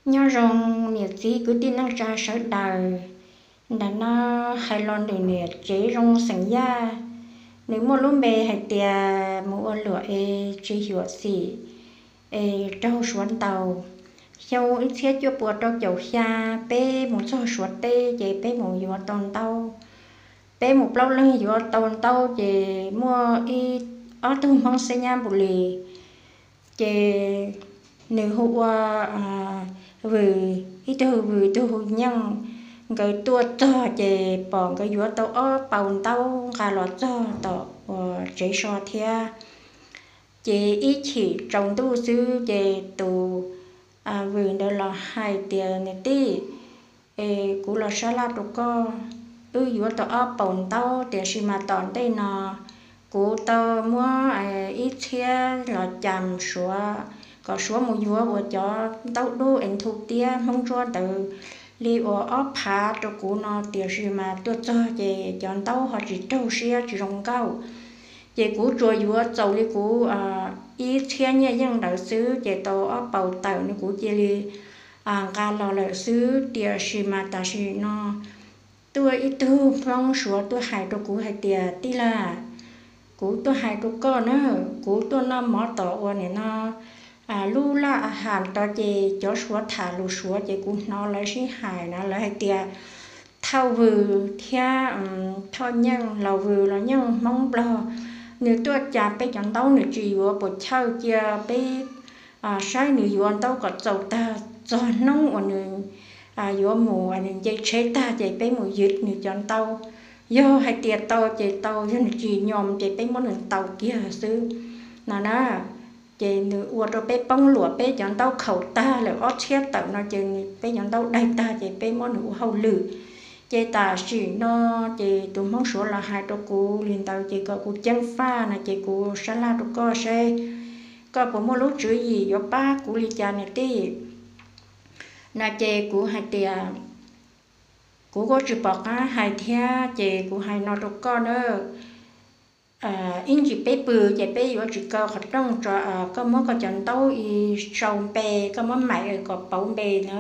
Nyob zoo niam txiv kwv tij neej tsa sawv daws. Ntawm no hais los ntawm niam tsev zoo xeem Yaj, nws muaj lub npe hais tias mus ua luam es tsis xyuam xim es raug Suav ntaus. Xyoo ib txhiab cuaj puas rau caum xya, peb mus txog Suav teb ces peb mus yuav tau ntaub. Peb mus plaub leeg yuav tau ntaub ces muaj ib, ob tug Hmoob xeeb nyab npu li, ces nws hu ua Vwm, ib tug Vwm, ib tug hu Nyeej. Nkawd tuaj txog ces pom nkawd yuav tau ob paus ntaub nqa los txog tom uas tsev so thiab. Ces ib chim tsaus ntuj xwb ces tus Vwm ntawd los hais tias, Niam tij, es kuv los sab laj rau koj, wb yuav tau ob paus ntaub, tiam sis mas tom ntej no kuv tau muab ib txhiab los cas Suav, kom Suav mus yuav uas cov ntaub dub es nthu tiab Hmoob Ntsuab ntawd li uas ob phav rau kuv no, tiam sis mas tuaj txog ces cov ntaub ho tsis raug siab tsis zoo nkauj. Ces kuv tsuas yuav txaus li kuv ib txhiab nyiaj yeej ntawd xwb, ces tau ob paus tawm no kuv cia li nqa los lawm xwb. Tiam sis mas tam sim no tuaj ib tug Hmoob Suav tuaj hais rau kuv hais tias, Tij laug, kuv tuaj hais rau koj na, kuv tuaj noj mov tom uas nim no lub laj a has tod ces cov Suav tham lus Suav ces kuv hnov lawv sib hais na, lawv hais tias Thoj Vwm thiab Thoj Nyeej, Laus Vwm los Nyeej, Hmoob Nplog, nws tuaj cas peb cov ntaub nws tsis yuav puas chawj, cia peb saib nws yuav ntaub kom txaus tag, txog hnub uas nws yuav mus nws nce tsheb tag ces peb mus ywg nws cov ntaub. Yog hais tias tau ces tau, yog nws tsis nyom ces peb muab nws ntaus kiag xwb no na. Ces nws ua rau peb poob luam, peb cov ntaub khaum tag lawm, ob txhiab tawm no ces peb cov ntaub daig tag ces peb muab nws ua hauj lwm. Ces tam sim no ces tus Hmoob Suav los hais rau kuv li ntawd ces kom kuv ceev faj no ces kuv sab laj rau koj seb koj puas muaj lub tswv yim yuav pab kuv li cas niam tij. No ces kuv hais tias, Kuv kuj tsis pom qab hais thiab ces kuv hais no rau koj na, ib ntsis peb pw ces peb yuav tsis kaw qhov rooj tso, koj muab koj cov ntaub ib sau npe, koj muab maim kom pauv npe na,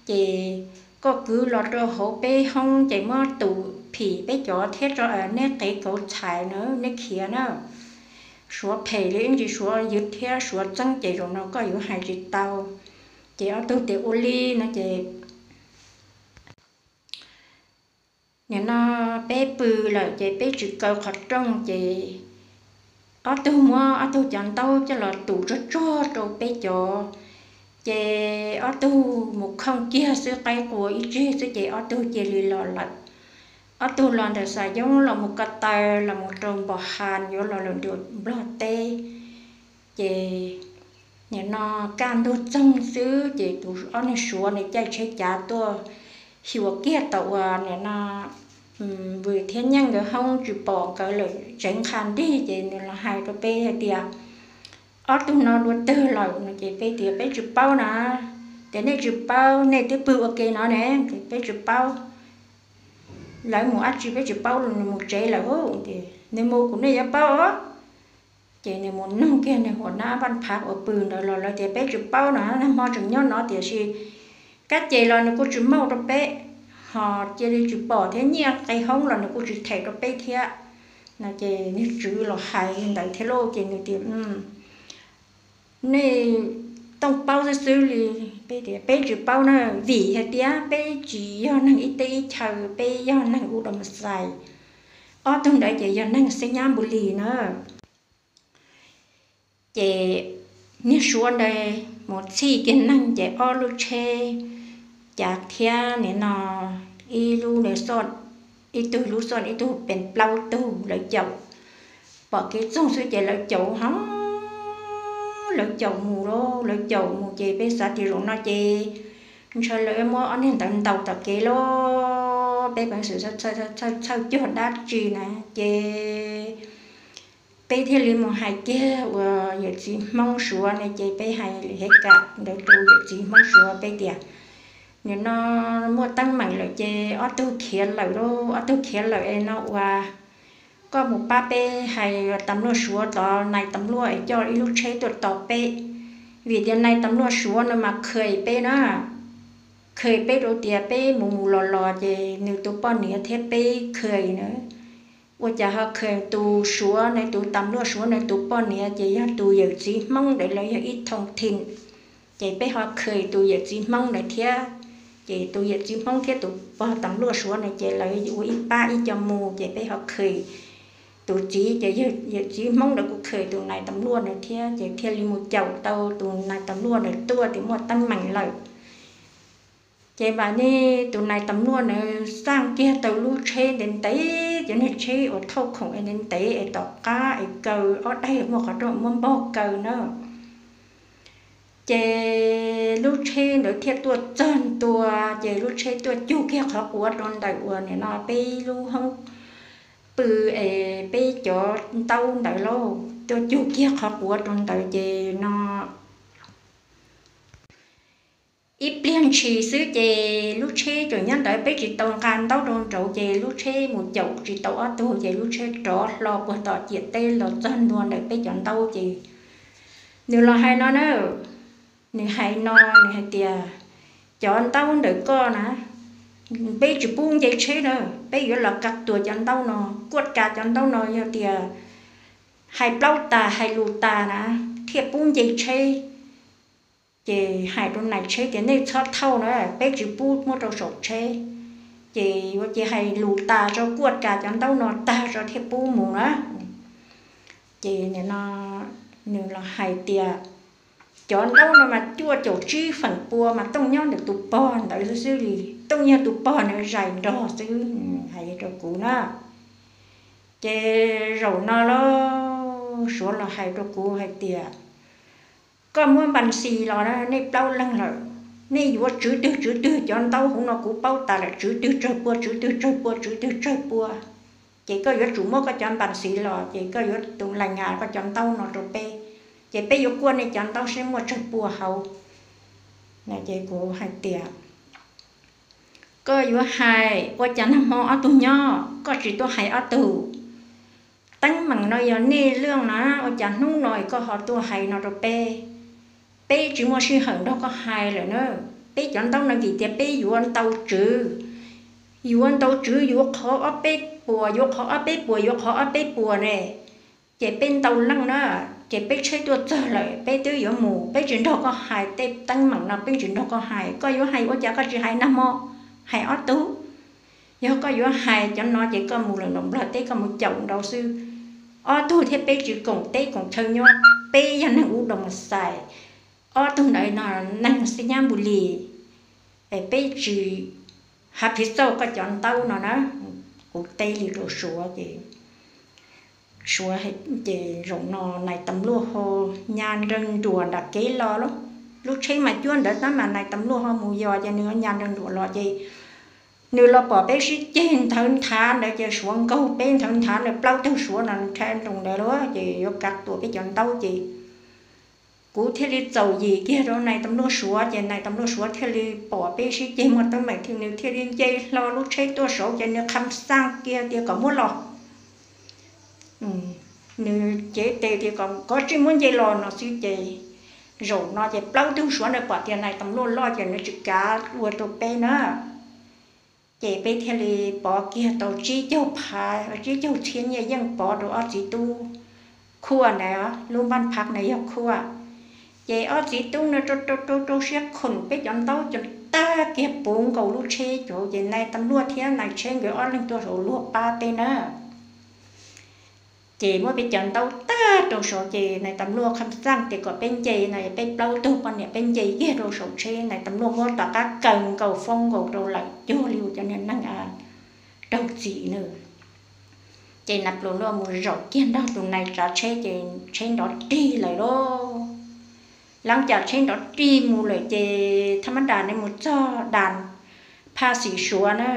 ces koj kwv los rau hauv peb hoob ces muab tus phim peb cov thiab tso, neb qiv kauv txhais na, neb khiav na. Suav phem li, ib ntsis Suav ywg thiab Suav txeeb ces zaum no koj yuav hais tsis tau. Ces ob tug tias ua li no ces nim no peb pw lawm ces peb tsis kaw qhov rooj ces ob tug muab ob tug cov ntaub coj los tus tsuag tsuag rau peb cov. Ces ob tug mus khooj kiag xwb, qaib qua ib tsig xwb ces ob tug cia li los lawm. Ob tug los ntawm Xayoob los mus ko taw los mus rau Npos Has yuav los lawm nram Nplog teb. Ces nim no kaj ntug txoog xwb ces tus ob niag Suav nws caij tsheb cav tuaj xyuas kiag tau uas nim no Vwm thiab Nyeej nkawd hoob tsis pom nkawd lawm, tseev qha nrig ces nws los hais rau peb hais tias ob tug no dua twg lawm no ces peb tias peb tsis paub na. Tias nej tsis paub, nej twb pw ua ke no ne, peb tsis paub. Lawv mus dab tsi peb tsis paub los nws mus tsev lawm. Nws mus kuv nej yuav paub os. Ces nws mus nug kiag nws huam nab Vaj Phav uas pw ntawd los lawv tias peb tsis paub no, nag hmo tseem nyob no tiam sis kab ces los nws kuj tsis maum rau peb, ho cia li tsis pom thiab, nyiaj qe hoob los nws kuj tsis them rau peb thiab. No ces niag tswv los hais li ntawd thiab lauj ces nws tias nej tooj paub xwb xwb li. Peb tias peb tsis paub na, vim hais tias peb tsis yog neeg ib teb ib chaw, peb yog neeg U Doo Mas Xais. Ob tug ntawd ces yog neeg Xeeb Nyab Npu Lis na. Ces niag Suav ntawd mus txhij kiag neeg ces ob lub tsheb cav thiab nim no ib lub, ib tug lub xoj ib tug pes plaub tug lawv caum. Pom kev txoog xwb ces lawv caum ho lawv caum mus lauj, lawv caum mus ces peb xav tias zaum no ces ntshe lawv muab ob niag ntawd ntaus tom kev lauj, peb peev xwm txhawj cuag dab tsi na. Ces peb thiaj li mus hais kiag uas yawm txiv Hmoob Suav ne, ces peb hais li hais kam ntawd rau yawm txiv Hmoob Suav peb tias nim no muaj teeb meem lawm ces ob tug khiav lawm lauj, ob tug khiav lawm es no uas koj mus pab peb hais tam luaj Suav tod, nais tam luaj es coj ib lub tsheb tuaj tos peb. Vim tias nais tas luaj Suav no mas khees peb na, khees peb rau tias peb mus mus los los ces nws tus poj niam thiab peb khees na. Ua cas ho khees tus Suav na, tus tas luaj Suav na tus poj niam ces yog tus yawm txiv Hmoob ntawd los yog ib thoo thim, ces peb ho khees tus yawm txiv Hmoob ntawd thiab. Ces tus yawm txiv Hmoob thiab tus pog tas luaj Suav na ces lawv ua ib pab ib co mus ces peb ho khees tus txiv ces yawm txiv Hmoob ntawd kuj khees tus nais tas luaj na thiab ces thiaj li mus caum tau tus nais tas luaj na tuaj tias muaj teeb meem lawm. Ces mas ne tus nais tas luaj na xaj kiag tau lub tsheb ntev ntev, cov niag tsheb uas thauj khoom ntev ntev es tom qab es kaw ob daig muaj qhov rooj muab npog kaw na. Ces lub tsheb ntawd thiaj tuaj txog ntua, ces lub tsheb tuaj cug kiag qhov quav rau ntawm uas nim no peb lub hoob pw es peb cov ntaub ntawd lauj, tuaj cug kiag qhov quav rau ntawd ces no ib pliag ntshis xwb ces lub tsheb tseem nyob ntawd, peb tsis tau nqa ntaub rau nraud ces lub tsheb mus caum tsis tau ob tug ces lub tsheb rov hlo puag tom ciam teb los txog ntua ntawm peb cov ntaub ces nws los hais no na, nws hais no, nws hais tias cov ntaub ntawm koj na, peb tsis pub nce tsheb na, peb yuav los kav tuas cov ntaub no, kuaj kas cov ntaub no, yog tias hais plaub tas hais lus tas na thiaj pub nce tsheb. Ces hais rau nais tsheb tias nej txhob thauj na, peb tsis pub muab rau saum tsheb, ces yuav cia hais lus tas tso, kuaj kas cov ntaub no tag tso thiaj pub mus na. Ces nim no nws los hais tias cov ntaub no mas cuaj caum tsib feem pua mas tooj nyob ntawm tus pog ntawd xwb xwb li, tooj yog tus pog nws zais nrog xwb, hais rau kuv na. Ces zaum no los Suav los hais rau kuv hais tias koj muab npas xis los na, nej plaub leeg lawm, nej yuav tswv twg tswv twg cov ntaub hauv no kuv paub tas lawm, tswv twg tsawg pua tswv twg tsawg pua tswv twg tsawg pua. Ces koj yuav tsum muab koj cov npas xis los ces koj yuav tus lais ngas koj cov ntaub no rau peb, ces peb yuav kuaj nej cov ntaub seb muaj tsawg pua hauv. Ces kuv hais tias koj yuav hais ua cas nag hmo ob tug nyob koj tsis tuaj hais ob tug? Teeb meem no yog nej lwj na, ua cas hnub no koj ho tuaj hais no rau peb? Peb tsis muaj sij hawm nrog koj hais lawm na. Peb cov ntaub no vim tias peb yuav ntau tswv, yuav ntau tswv, yuav qhov ob peb puas, yuav qhov ob peb puas, yuav qhov ob peb puas ne. Ces peb ntau leej na, ces peb tsheb tuaj txog lawm peb twb yuav mus, peb tsis nrog koj hais tej teeb meem no, peb tsis nrog koj hais. Koj yuav hais ua cas koj tsis hais nag hmo, hais ob tug? Yog koj yuav hais cov no ces koj mus lawm nram Nplog teb koj mus caum nraud xwb. Ob tug thiab peb tsis koom teb koom chaw nyob, peb yog neeg ub doo mas xais, ob tug ntawd no neeg xwb nyab npu li, es peb tsis happy xauj koj cov ntaub no na. Kuv teb li rau Suav ces Suav, ces zaum no nais tas luaj ho nyas nrawg nruam nram kev los lauj. Lub tsheb mas cuab ntawd tab mas nais tas luaj ho mus yos ces nws nyas nrawg nruam los ces nws los pom peb sib ceg nthawv nthav ntawd ces Suav nkaug peb nthawv nthav ntawd, plaub tug Suav no nrhav nroos ntawd lauj, ces yuav kav tuam peb cov ntaub ces kuv thiaj li txaus yim kiag rau nais tas luaj Suav, ces nais tas luaj Suav thiaj li pom peb sib ceg muaj teeb meem thiab nws thiaj li nce hlo lub tsheb tuaj saud ces nws qham xaj kiag tias kom muab los. Nws cev tes tias kom kov tsij muab nce los no xwb ces zaum no ces plaub tug Suav ntawd pom tias nais tas luaj loj ces nws tsis kav ua rau peb na. Ces peb thiaj li pov kiag tau tsib caug phav, tsib caug txhiab nyiaj yeej pov rau ob txiv tub Khuaj ntawd, lub npaj phav ntawd yog Khuaj. Ces ob txiv tub no rau rau rau rau siab khoom peb cov ntaub cov tag kiag puv nkaus lub tsheb cauv ces nais tas luaj thiab nais tsheb nkawd ob leeg tuaj saud luag pab peb na. Ces muab peb cov ntaub tag rau saud ces nais tas luaj qham xaj tias kom peb nce no, peb plaub tug poj niam peb nce kiag rau saum tsheb, nais tas luaj muab tom qab kaw nkaus foob nkaus rau lawm cuag li ua cov niag neeg raug txim na. Ces nais tas luaj mus zaum kiag nrog tus nais tsav tsheb ces tsheb nrov rig lawm lauj. Lawv cas tsheb nrov rig mus lawm ces thaj mab das ne mus txog das phaj xim Suav na,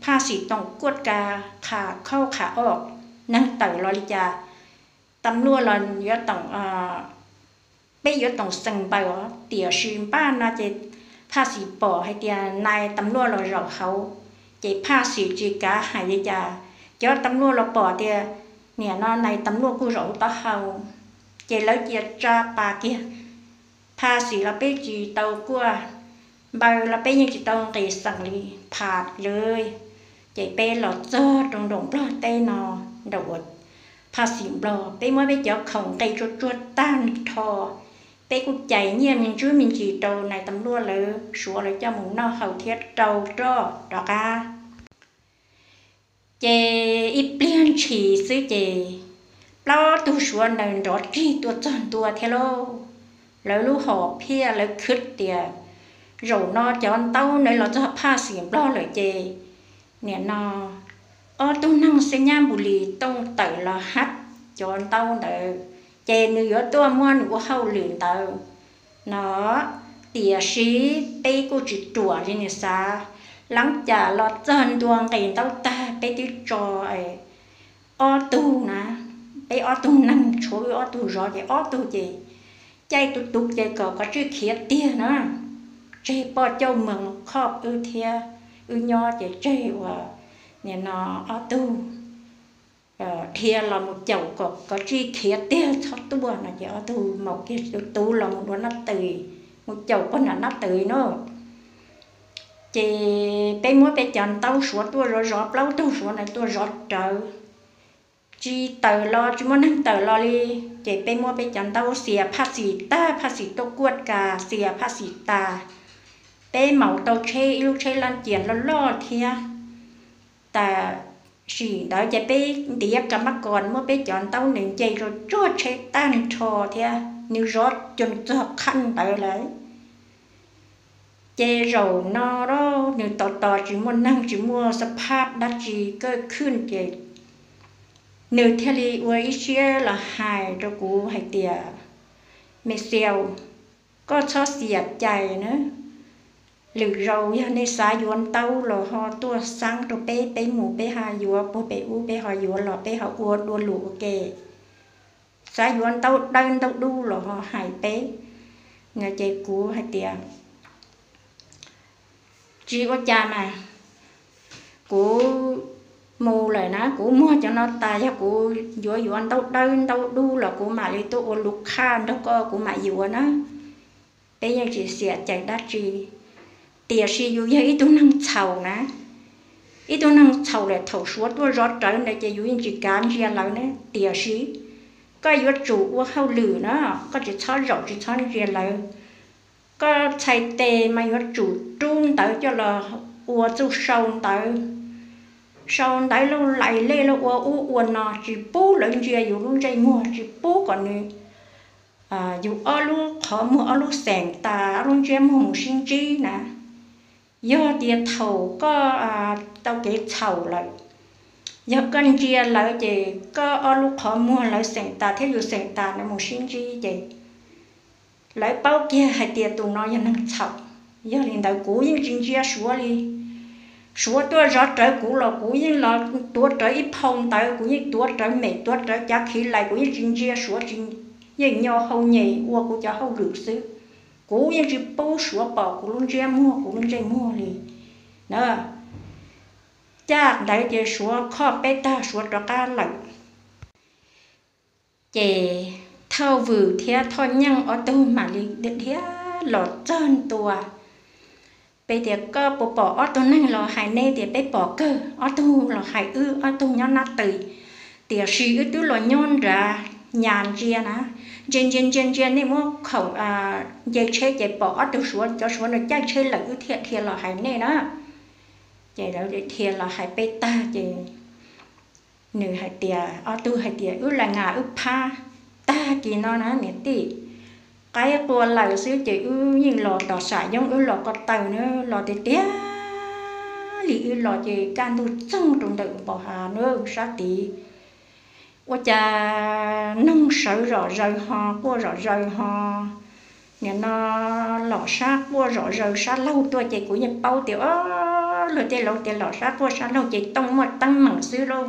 phaj xim toom kuaj kas qham khaub qham ob, neeg tawm los li cas, tas luaj los yuav toom, peb yuav toom xeem npaws os, tiam sis npaj no ces phaj xim pom hais tias nais tas luaj los zaum hauv, ces phaj xim tsis kav hais li cas, cov tas luaj los pom tias niam no nais tas luaj kuj zaum hauv taub hau, ces lawv cia tsa pas kiag, Phaj Xim los peb tsis tau kuaj, npaws los peb yeej tsis tau nqis xeem li, phaj lawm. Ces peb los txog rau nraum Nplog teb no, nraum uas Phaj Xim Nplog, peb muab peb cov khoom nqe tsuag tsuag tag nrho. Peb kuj cais nyiaj me ntsis me ntsis rau nais tas luaj lawv, Suav lawv coj mus noj haus thiab rau roj rov qab. Ces ib pliag ntshis xwb ces plaub tug Suav ntawd nrov rig tuaj txog ntua thiab lauj. Lawv lub hom phiaj lawv khwv tias zaum no cov ntaub ntawd los txog Phaj Xim Nplog lawm ces nim no ob tug neeg xeeb nyab npus lis tooj tawm los hab cov ntaub ntawd, ces nws yuav tuaj muab nws ua hauj lwm ntawd no. Tiam sis peb kuj tsis ruam li nws xav, leej cas los txog ntua nqis ntaub tag peb twb tso ob tug na, peb ob tug neeg tshuav wb ob tug zov ces ob tug ces caij tus tuv ces kom kov tsij khiav tiag na. Tseg poj cauj moog khoj wb thiab, wb nyob ces tseg uas nim no ob tug dhia los mus caum kom kov tsij khiav tiag txhob tuaj no ces ob tug maum kiag tus tuv los mus dua nab tais, mus caum pog nram nab tais na. Ces peb muab peb cov ntaub Suav tuaj zov zov, plaub tug Suav ntawd tuaj zov rawv, tsis tawm los tsis muaj neeg tawm los li. Ces peb muab peb cov ntaub xias Phaj Xim tag, Phaj Xim tuaj kuaj kas xias Phaj Xim tas, peb maus tau tsheb ib lub tsheb laj cias loj loj thiab. Tam sim ntawd ces peb ntiav kas mab kos muab peb cov ntaub ntawd nce rau tsuag tsheb tag nrho thiab, nws zov coo txog qhaj ntawd lawm. Ces zaum no nws tos tos tsis muaj neeg tsis muaj xab phab dab tsi kaj khwj ces nws thiaj li ua ib siab los hais rau kuv hais tias, Me Xiau, koj txhob xiam cai na. Lwm zaus yog nej xav yuav ntaub los ho tuaj xaab rau peb, peb mus peb ho yuav puag pem ub, peb ho yuav los peb ho ua dua lwm ua ke. Xav yuav ntaub dawb ntaub dub los ho hais peb. Ces kuv hais tias, Tsis ua cas mas, kuv mus lawm na, kuv muag cov no tas yog kuv yuav yuav ntaub dawb ntaub dub los kuv mam li tuaj ua lus qhaj nrog koj, kuv mam yuav na. Peb yeej tsis xiam cai dab tsi, tiam sis yus yog ib tug neeg txhaum na. Ib tug neeg txhaum lawm thaum Suav tuaj zov rawv ntawd ces yus yeej tsis kav ntsia lawv na, tiam sis koj yuav tsum ua hauj lwm na, koj tsis txhob zaum tsis txhob ntsia lawv. Koj txhais tes mas yuav tsum rub ntawv coj los ua txuj sau ntawv, sau ntawv lauj, lais lej lauj, ua ub ua no, tsis pub lawv ntsia yus lub ntsej muag, tsis pub kom nws, yus ob lub qhov muag ob lub xeem tas ob lub ntsiab muag mus sib ntsib na. Yog tias thaum koj tau kev txhaum lawm, yog koj ntsia lawv ces koj ob lub qhov muag lawv xeem tas thiab yus xeem tas na mus sib ntsib ces lawv paub kiag hais tias tus no yog neeg txhaum. Yog li ntawd kuv yeej tsis ntsia Suav li. Suav tuaj zov rawv kuv los kuv yeej los tuav rawv ib phau ntawv, kuv yeej tuav rawv mem tuav rawv cav khiv lais, kuv yeej tsis ntsia Suav, tsis, yeej nyo hau nyem ua kuv cov hauj lwm xwb. Kuv yeej tsis pub Suav pom kuv lub ntsiab muag kuv lub ntsej muag li na. Caj ntawd ces Suav khoj peb tag Suav rov qab lawm. Ces Thoj Vwm thiab Thoj Nyeej ob tug mam li dhia los txog ntua. Peb tias koj puas pom ob tug neeg los hais neb tias peb pom kawg, ob tug los hais wb ob tug nyob nab tais, tiam sis wb twb los nyob nrad nyas ntsia na, ntsia ntsia ntsia ntsia nej muab khoom nce tsheb ces pom ob tug Suav, cov Suav no caij tsheb lawm wb thiaj dhia los hais nej na. Ces lawv dhia los hais peb tag ces nws hais tias, ob tug hais tias wb lam ngas wb phab tag kis no na niam tij, qaib qua lawm xwb ces wb yeej los tom xam yoob wb los ko taw na, los tiag tiag li wb los ces kaj ntug txoog rau ntawm npau hav na sab tid. Ua cas noog sawv zom zaws ho quaj zom zaws ho, nim no los sab quaj zom zaws sab laug tuaj ces kuv yeej paub tias o, luag tej laus tias los sab quaj sab laug ces tooj muaj teeb meem xwb lauj.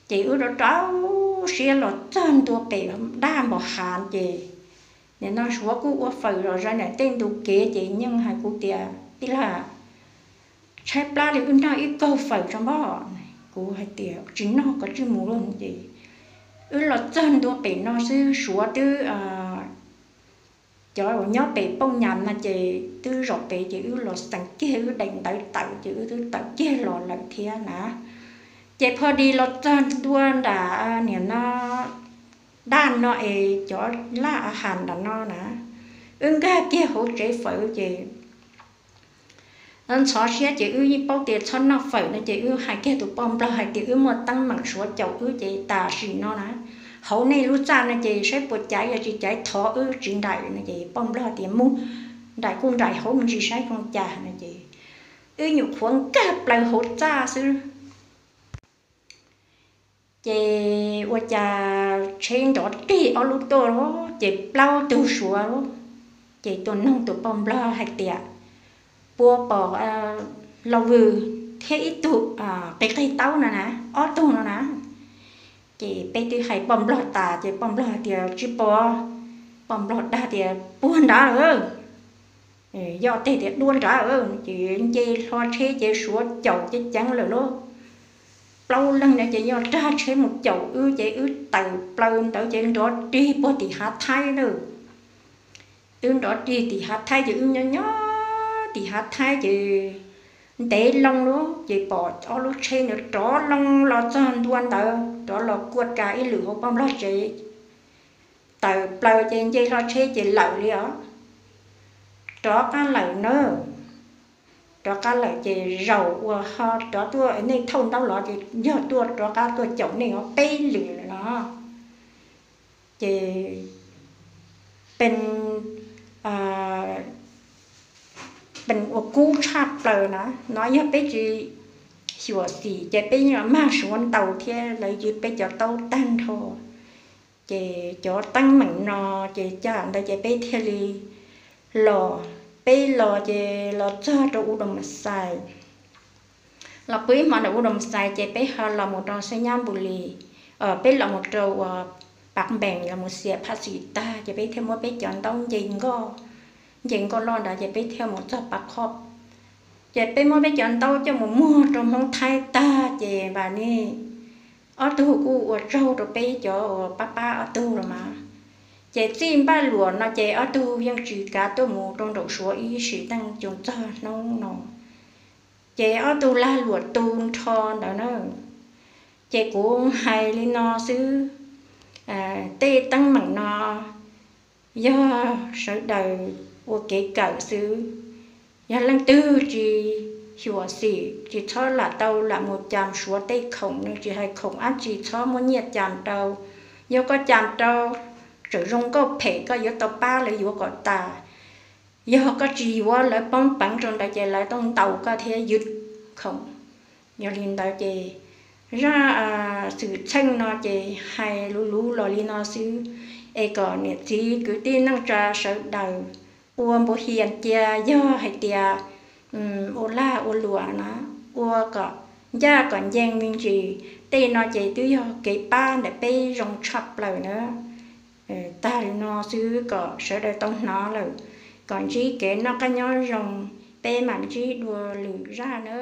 Ces wb rov rau siab los txog ntua pem dab npau hav ces nim no Suav kuj ua fawm zom zaws ntawm tej ntu kev ces Nyeej hais kuv tias tij laug, tshaib plab li wb noj ib kaug fawm tso npog. Kuv hais tias tsis noj koj tsij mus lauj ces wb los txog ntua pem no xwb Suav twb cov uas nyob pem pooj nyam no ces twb zaum pem ces wb los xeem kiag wb daim ntawv tawm ces wb twb tawm kiag los lawm thiab na. Ces pho di los txog ntua nram niam no daj no es cov laj a has nram no na, wb nkag kiag hauv tsev fawm ces ntxhov siab ces wb yeej paub tias txhob noj fawm no ces wb hais kiag tus poj nplog hais tias wb muaj teeb meem suav caum wb ces tam sim no na, hauv nej lub txaj no ces saib puas caiv, yog tsis caiv thov wb tsis nraim no ces poj nplog tias mus, nraim kuj nraim hauv me ntsis saib zoo cas no ces wb nyuam qhuav nkag plaws hauv txaj xwb ces ua cas tsheb nrov rig ob lub tuaj lawm ces plaub tug suav ces tuaj noog tus poj nplog hais tias puas pom Los Vwm thiab ib tug qi qig taub no na, ob tug no na. Ces peb twb hais poj nplog tas ces poj nplog tias tsis pom. Poj nplog dag tias puag nrad lawm, yog tej tias dua nrad ces nce hlo tsheb ces suav caum ceev ceev lawm lauj. Plaub leeg no ces yog rag tsheb mus caum wb ces wb tawm plaws ntawd ces nrov rig puag tim hav thaib lawm. Wb nrov rig tim hav thaib ces wb nyob nyob tim hav thaib ces ntev loo lawm ces pom ob lub tsheb ntawd rov loo los txog ntua ntawd rov los kuaj kas ib lwm hauv poj nplog tsev. Tawm plaws ces nce hlo tsheb ces lawm li os. Rov qab lawm na. Rov qab lawm ces zaum uas ho rov tuaj nej thauj ntaub los ces yog tuaj rov qab tuaj caum nej os peb lwm lawm no. Ces peb ua kub tshaj plaws na, no yog peb tsis xyuam xim ces peb yeej mag suav ntaus thiab lawv ywg peb cov taub tag nrho. Ces cov teeb meem no ces cas ntawd ces peb thiaj li los, peb los ces los txog rau U Doo Mas Xais. Los pw ib hmo ntawm U Doo Mas Xais ces peb ho los mus rau Xeeb Nyab Npus Lis, peb los mus rau uas Pav Npeem los mus xiam phaj xim tag ces peb thiaj muab peb cov ntaub nce nkoj, nce nkoj loj ntawd ces peb thiaj mus txog Pav Khob. Ces peb muab peb cov ntaub coj mus muag rau Hmoob Thaib tag ces npam ne ob tug kuj ua tsaug rau peb cov uas pab pab ob tug los mas. Ces txij npaj luam no ces ob tug yeej tsis kav tuaj mus rau nraum suav ib sim teej txog hnub no. Ces ob tug lag luam tu nrho ntawd na. Ces kuv hais li no xwb, tej teeb meem no yog sawv daws ua kev kawm xwb. Yog leej twg tsis xyuam xim tsis txhob lam tau lam mus cas suav tej khoom no, tsis hais khoom dab tsi txhob muab nyiaj cas rau. Yog koj cas rau, tseem zoo nkauj phem koj yuav tau pab lawv yuav kom tas. Yog koj tsis yuav lawv poob peev rau ntawd ces lawv tuaj ntaus koj thiab ywg khoom. Yog li ntawd ces zaj xwm txheej no ces hais luv luv los li no xwb, es kom niam txiv kwv tij neej tsa sawv daws ua npau hias cia, yog hais tias ua lag ua luam na, ua kom ncaj kom ncees me ntsis. Tej no ces twb yog kev pab ntawm peb zoo tshaj plaws na. Tag li no xwb kom sawv daws tau hnov lawm, kom ntsib kev noj qab nyob zoo, peb mam ntsib dua lwm zaj na.